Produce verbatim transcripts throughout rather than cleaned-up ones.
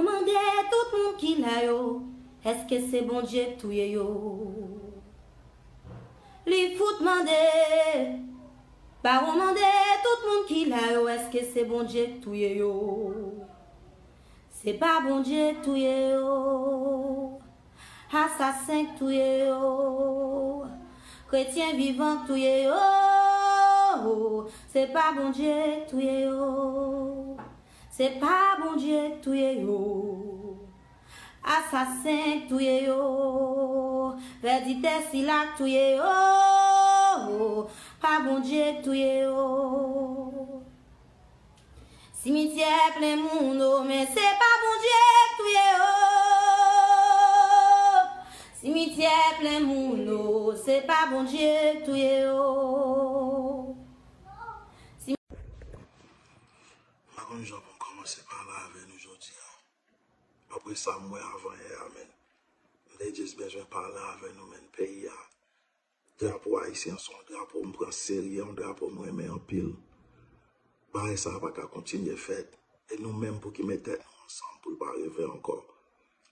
Mande tout moun ki la yo, èske se Bondye k touye yo? Li fout mande. Bawon mande tout moun ki la yo, èske se Bondye k touye yo? Se pa Bondye k touye yo. Asasen k touye yo. Kretyen vivan k touye yo. Se pa Bondye k touye yo. Se pa Bondye k touye yo. Asasen k touye yo. Vèditè sila k touye yo. Pa Bondye k touye yo. Simityè plen moun o, men se pa Bondye k touye yo. Simityè plen moun o, se pa Bondye k touye yo. M pa konn jan pou m kòmanse pale avè nou jodi a. Apre sa m wè avan yè a, men. M te jis bezwen pale avè nou, men, peyi a. Drapo ayisyen an se yon drapo m pran serye, yon drapo m renmen anpil. Bagay sa a pa ka kontinye fèt. E nou menm pou ki met tèt nou ansanm pou l pa rive ankò.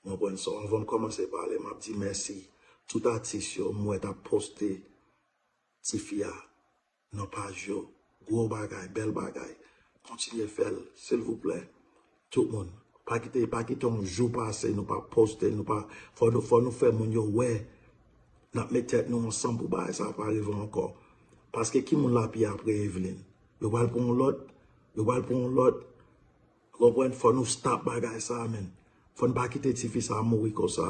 Ou konprann? So, anvan m kòmanse pale, m ap di mèsi tout atis yo m wè t ap poste tifi a nan paj yo. Gwo bagay, bèl bagay. Kontinye fè l, silvouplè. Tout moun. Pa kite, pa kite yon jou pase, nou pa poste, nou pa, fò nou, fò nou fè moun yo wè n ap met tèt nou ansanm pou bagay sa a pa rive ankò. Paske ki moun l ap ye apre Evelyn? Yo pral pran yon lòt, yo pral pran yon lòt. Ou konprann? Fò nou stop bagay sa a, men. Fò n pa kite tifi sa a mouri konsa.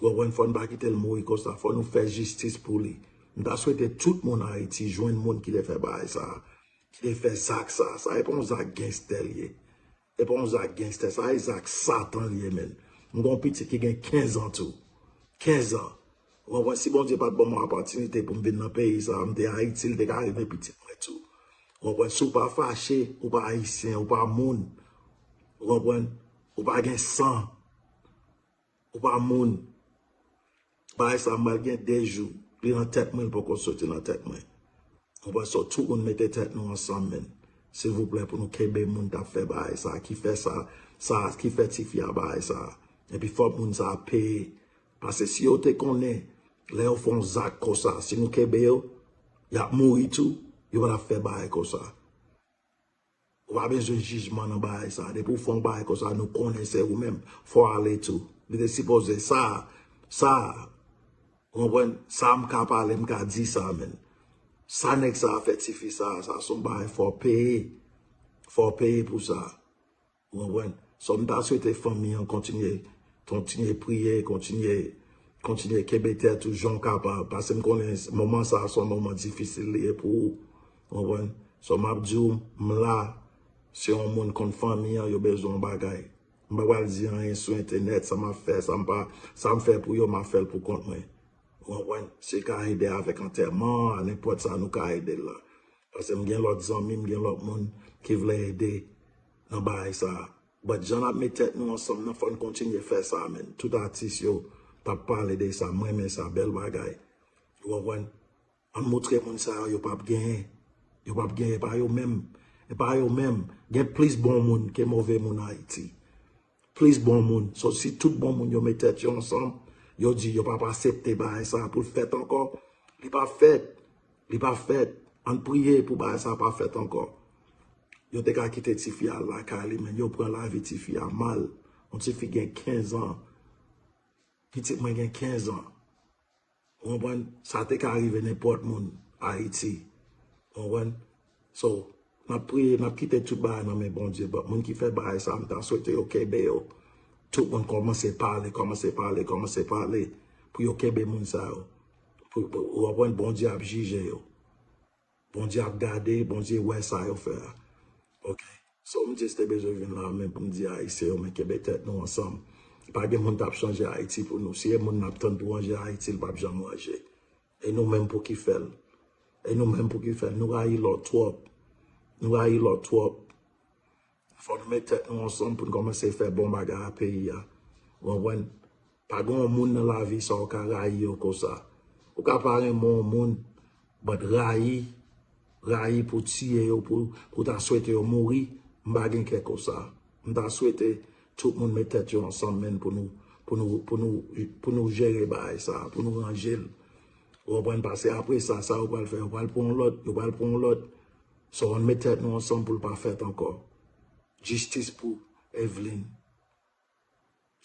Ou konprann? Fò n pa kite l mouri konsa. Fò nou fè jistis pou li. M ta swete tout moun Ayiti jwenn moun ki te fè bagay sa a, ki te fè zak sa a. Sa e pa yon zak genstè l ye. E pa yon zak genstè. Sa e zak Satan l ye, men. M gen yon pitit ki gen kenz an tou. Kenz an. Ou konprann? Si Bondye pa t ban m opòtinite pou m vin nan peyi sa a, m te Ayiti, l te ka rive pitit mwen tou. Ou konprann? Si w pa fache, ou pa ayisyen, ou pa moun. Ou konprann? Ou pa gen san. Ou pa moun. Bagay sa a, m pral gen de jou. Li nan tèt mwen, li poko soti nan tèt mwen. Ou konprann? So, tout moun mete tèt nou ansanm, men. Silvouplè, pou nou kenbe moun k ap fè bagay sa a, ki fè sa, sa, ki fè tifi a bagay sa a. Epi fòk moun sa a peye. Paske si yo te konnen, lè yo fè yon zak konsa, si nou kenbe yo, y ap mouri tou, yo pa t ap fè bagay konsa. Ou pa bezwen jijman nan bagay sa. Depi w fè yon bagay konsa, nou konnen se ou menm. Fò w ale tou. Li te sipoze sa, sa, ou konprann? Sa m ka pale, m ka di sa, men. Sa nèg sa a fè tifi sa, sa se yon bagay fò w peye. Fò w peye pou sa. Ou konprann? So, m ta swete fanmi an kontinye, kontinye priye, kontinye, kontinye kenbe tèt ou jan w kapab. Paske m konnen moman sa a se yon moman difisil li ye pou ou. Ou konprann? So, m ap di w, m la. Se yon moun konn fanmi an, yo bezwen yon bagay. M pa pral di anyen sou entènèt, sa m ap fè, sa m pa, sa m fè pou yo, m ap fè l pou kont mwen. Ou konprann? Si l ka ede avèk antèman, a nenpòt sa nou ka ede l la. Paske m gen lòt zanmi, m gen lòt moun ki vle ede nan bagay sa a. But jan n ap met tèt nou ansanm nan, fò n kontinye fè sa, men. Tout atis yo t ap pale de sa, m renmen sa, bèl bagay. Ou konprann? Ann montre moun sa yo, yo p ap genyen. Yo p ap genyen, e pa yo menm. E pa yo menm. Gen plis bon moun ke move moun Ayiti. Plis bon moun. So, si tout bon moun yo met tèt yo ansanm, yo di yo p ap aksepte bagay sa a pou l fèt ankò, li p ap fèt. Li p ap fèt. Ann priye pou bagay sa a pa fèt ankò. Yo te ka kite tifi a lakay li, men yo pran lavi tifi a mal. Yon tifi gen kenz an. Pitit mwen gen kenz an. Ou konprann? Sa te ka rive nenpòt moun Ayiti. Ou konprann? So, n ap priye, n ap kite tout bagay nan men Bondye. But moun ki fè bagay sa, m ta swete yo kenbe yo. Tout moun kòmanse pale, kòmanse pale, kòmanse pale. Pou yo kenbe moun sa yo. Pou, pou, ou konprann? Bondye ap jije yo. Bondye ap gade, Bondye wè sa yo fè a. Ok. So, m jis te bezwen vin la, men pou m di Ayisyen yo, men kenbe tèt nou ansanm. Pa gen moun k ap chanje Ayiti pou nou. Si e moun n ap tann pou ranje Ayiti, l p ap janm ranje. E nou menm pou ki fè l. E nou menm pou ki fè l. Nou rayi lòt twòp. Nou rayi lòt twòp. Fò nou met tèt nou ansanm pou n kòmanse fè bon bagay a peyi a. Ou konprann? Pa gen yon moun nan lavi sa w ka rayi yo konsa. Ou ka pa renmen yon moun, but rayi, rayi pou tiye yo, pou, pou ta swete yo mouri, m pa gen kè konsa. M ta swete Tout moun met tèt yo ansanm, menn, pou nou, pou nou, pou nou, pou nou jere bagay sa, pou nou ranje l. Ou konprann? Paske apre sa, sa yo pral fè, yo pral pran yon lòt, yo pral pran yon lòt. So, ann met tèt nou ansanm pou l pa fèt ankò. Jistis pou Evelyn.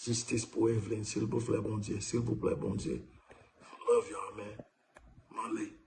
Jistis pou Evelyn, silvouplè, Bondye, silvouplè, Bondye. Love y'all, man. M ale.